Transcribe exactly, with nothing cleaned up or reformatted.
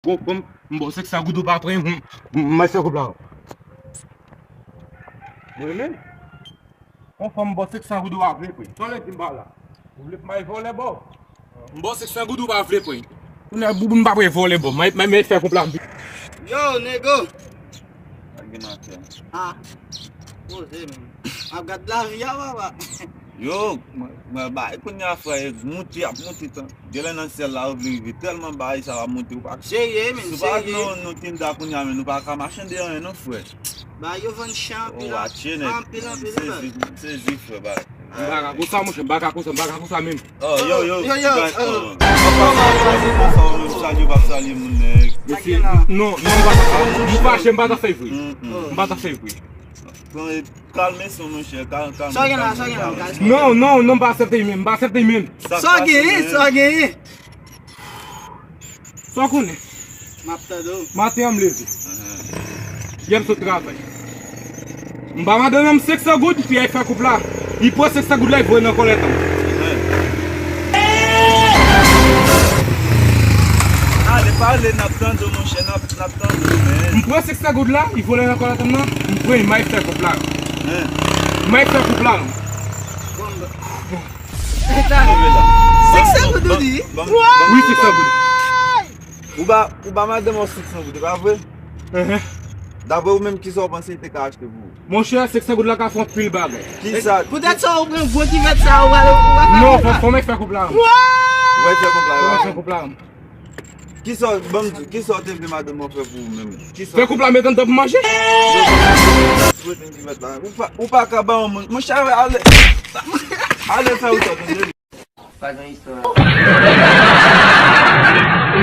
Bon, bon, m ba w senk san goud ou pa pran, m, m, m al fè koup la. Mwen menm? Yon fanm ba w senk san goud ou pa vle pran. Sa w vle di m pa la? Ou vle pou m al vòlè ba w? M ba w senk san goud ou pa vle pran. Kounye a, boubou m pa pran vòlè ba w. M, m, m fè koup la. Yo, nego! Sa gen nan fè? Ah, poze menm. Ap gad lavi a, papa. Yo, mwen, mwen bay kounye a, frè, e moute, ap moute tan. Genlè nan syèl la, yo vle rive. Tèlman bagay sa va moute, ou pa. Serye, men, si w pa serye. Nou, nou Tinda kounye a, men nou pa ka mache de anyen, non, frè. Ba, yo vann chan anpil, oh, watch it, anpil, anpil, sezi, sezi, frè, ba. M pa ka konsa, monchè, m pa ka konsa, m pa ka konsa menm. Oh, yo, yo, yo, yo, guys, oh. Oh. Ou pa salye, ou pa salye moun, nèg. Mesye, non, non, m pa ta fè, m fache, m pa ta fè vre. Mm, mm. M pa ta fè vre. Pran, kalme son, monchè, kal-, kalme. Sa gen la, sa gen la, guys. Non, non, non, m pa aksepte menm, m pa aksepte menm. Sa genyen, sa genyen. Sa w konnen? M ap tande w. Maten an m leve. Yè m sot travay. M ba madanm nan senk san goud, pou y al fè koup la. Li pran senk san goud la, li voye nan kòlèt an. Ale pale, n ap tande w, monchè, n ap, n ap tande w, men. M pran senk san goud la, li voye nan kòlèt an nan, m pran, m al fè koup la. M al fè koup la. Bon, bon. Senk san goud ou di? Wi, senk san goud. Ou ba, ou ba madanm ou senk san goud, e pa vre? Enhen. Daprè ou menm, kisa w panse li te ka achte pou ou? Monchè, senk san goud la ka fè anpil bagay. Kisa? Poutèt sa, ou pran gwo kivèt sa, ou pral, ou pral fè koup la? Non, fò, fò m fè koup la. Ou pral fè koup la, wi. Fò m fè koup la. Kisa, ban m di, kisa w te vle madanm ou fè pou ou menm? Kisa? Fè koup la, met anndan pou manje. Ou pa, ou pa ka ba yon moun. Monchè, ale. Ale fè ou sa, tande. Pa gen istwa.